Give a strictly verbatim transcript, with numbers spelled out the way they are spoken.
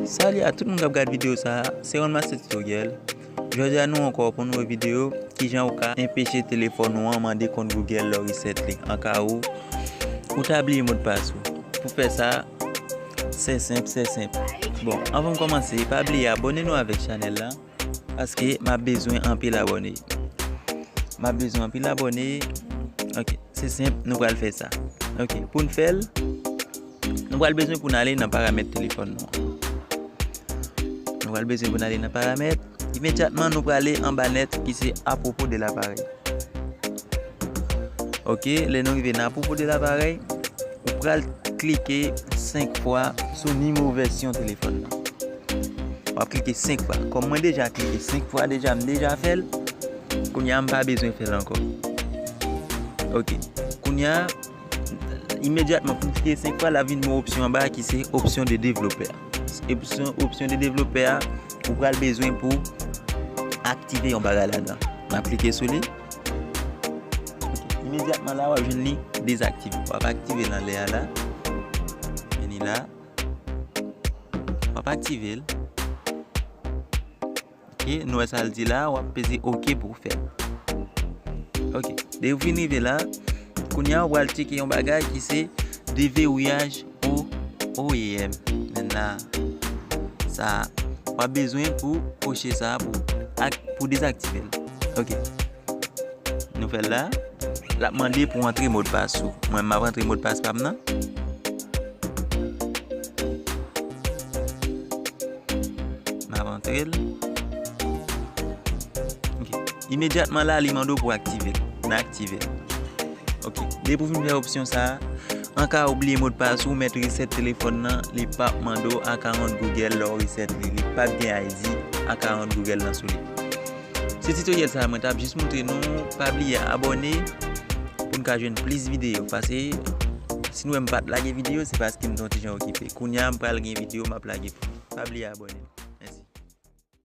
Salut a tout moun k ap gad videyo sa a, se One Master Tutorial. Jodi a nou ankò pou nouvo videyo, kijan ou ka enpeche telefòn ou an mande kont Google lè w reset li, an ka ou ou ta bliye modpas ou. Pou fè sa, se senp, se senp. Bon, anvan m kòmanse, pa bliye abòne nou avèk chanèl la, paske m ap bezwen anpil abòne. M ap bezwen anpil abòne. Ok, se senp, nou pral fè sa. Ok, pou n fè l, nou pral bezwen pou n ale nan paramèt telefòn nou an. Nou pral bezwen pou n ale nan paramèt. Imedyatman, nou prale anba nèt ki se à propos de l'appareil. Ok, lè nou rive nan à propos de l'appareil, ou pral klike senk fwa sou nimewo vèsyon telefòn nan. W ap klike senk fwa. Kòm mwen deja klike senk fwa deja, m deja fè l. Kounye a, m pa bezwen fè l ankò. Ok. Kounye a, imedyatman pou m klike senk fwa, l ap vin yon opsyon anba ki se opsyon de développeur. Opsyon, opsyon de développeur a, ou pral bezwen pou aktive yon bagay ladan. M ap klike sou li. Imedyatman la, w ap jwenn li dezaktive. W ap aktive l anlè a la. Vini la. W ap aktive l. Ok, nou wè sa l di la, w ap peze ok pou w fè l. Ok, depi w fin rive la, kounye a w pral tcheke yon bagay ki se devewouyaj O E M. Men la, sa, w ap bezwen pou koche sa pou ak, pou dezaktive l. Ok. Nou fè l la. L ap mande pou antre modpas ou. Mwen, m ap antre modpas pa m nan. M ap antre l. Ok. Imedyatman la, li mande w pou aktive l. M aktive l. Ok. Depi w fin fè opsyon sa a, an ka ou bliye modpas ou, mèt reset telefòn nan, li p ap mande w akawont Google lè w reset li. Li p ap gen I D akawont Google nan sou li. Se tutoriel sa a mwen t ap jis montre nou, pa bliye abòne pou n ka jwenn plis videyo. Paske si nou wè m pa t lage videyo, se paske m t yon ti jan okipe. Kounye a, m pral gen videyo, m ap lage pou nou. Pa bliye abòne.